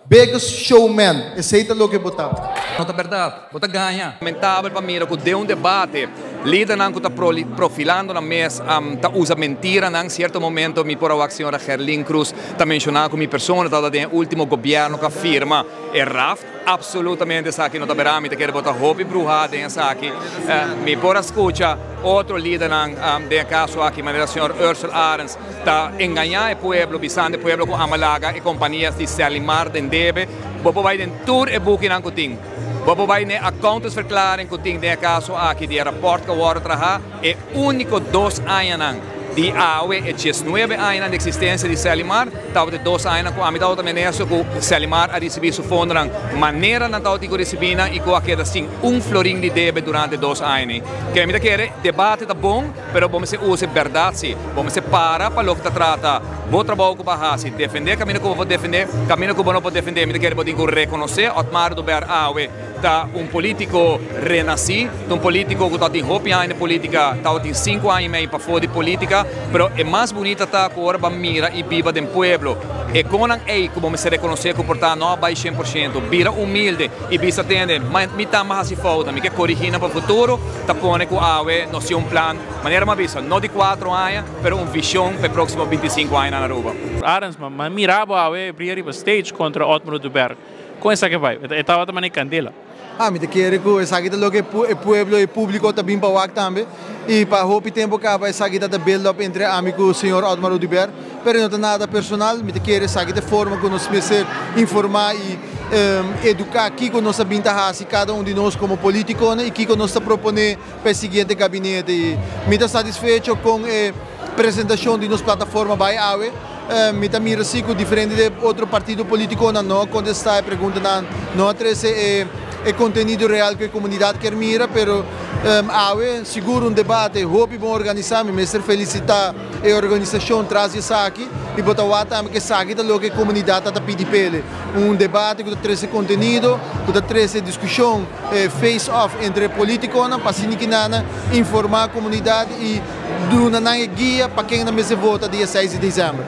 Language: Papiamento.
Biggest showman, esey ta loke bo ta. No ta berdad, bo ta gaña. Lamentabel pa mira cu den un debate lidernan cu ta profilando nan mes ta usa mentiranan. Cierto momento mi por a wak señora Gerlin Cruz ta menciona cu mi persona tabata den e ultimo gobierno cu a firma e raft. Absolutamente esaki no ta berdad, mi ta kere bo ta hopi bruha den esaki. Mi por a scucha otro lidernan den e caso aki manera señor Ursel Arends Ta engañá e pueblo bisando e pueblo ku ama laga e kompanias di Serlimar den debe. Bo por bai den tur e bukinan ku tin. Bo por bai n'e accountantsverklaring ku tin den e kaso aki di e rapòrt ku a wòrdu trahá e úniko dos añanan di awe, e diesnuebe añanan di eksistensia di Serlimar, tabata e dos añanan ku ami tabata minister ku Serlimar a risibí su fondonan manera nan tabatin ku risibí nan i ku a keda sin un florin di debe durante e dos añanan. Ke mi ta kere debate ta bon. Pero bo mester usa e bèrdat sí. Bo mester para pa loke ta trata bo trabou ku bo a hasi. Defendé kaminda ku bo por defendé, kaminda ku bo no por defendé. Mi ta kere bo tin ku rekonosé Otmar Oduber awe ta un polítiko renasí, ta un polítiko ku tabatin hopi aña den polítika, tabatin sinku aña i mei pafó di polítika. Pero e mas bunita ta ku ora bo a mira i biba den pueblo, e konan ei ku bo mester rekonosé ku por ta no a bai 100%. Bira humilde i bisa tende, mi tambe a hasi fouta, mi ke korigí nan pa futuro. Ta pone cu awe nos tin un plan, manera mi a bisa, no di cuatro aña, pero un vision pa e proximo 25 aña na Aruba. Arends, ma mira bo awe bria riba stage contra Otmar Oduber. Con esaki bai? E tabata manera candela. Ah, mi ta kere cu esaki ta loke e pueblo, e publico ta bin pa wak tambe. Y pa hopi tempo caba esaki ta ta build up entre ami cu señor Otmar Oduber. Pero no ta nada personal, mi ta kere esaki ta e forma cu nos mester informa y educa kico nos a bin ta haci cada un di nos como politiconan y kico nos ta propone pa e siguiente gabinete. Y mi ta satisfecho con e presentacion di nos plataforma bay awe. Mi ta mira si cu diferente di otro partido politiconan no a contesta e preguntanan, no a trece e contenido real cu e comunidad kier mira, pero awe sigur un debate hopi bon organisa. Mi mester felicita e organisacion tras di esaki y bo ta wak tambe cu esaki ta loke e comunidad ta ta pidi p'ele. Un debate ku ta trese kontenido, ku ta trese diskushon face off entre e politikonan pa asina kinan informá komunidat i duna nan e guia pa ken nan mester vota dia seis di desèmber.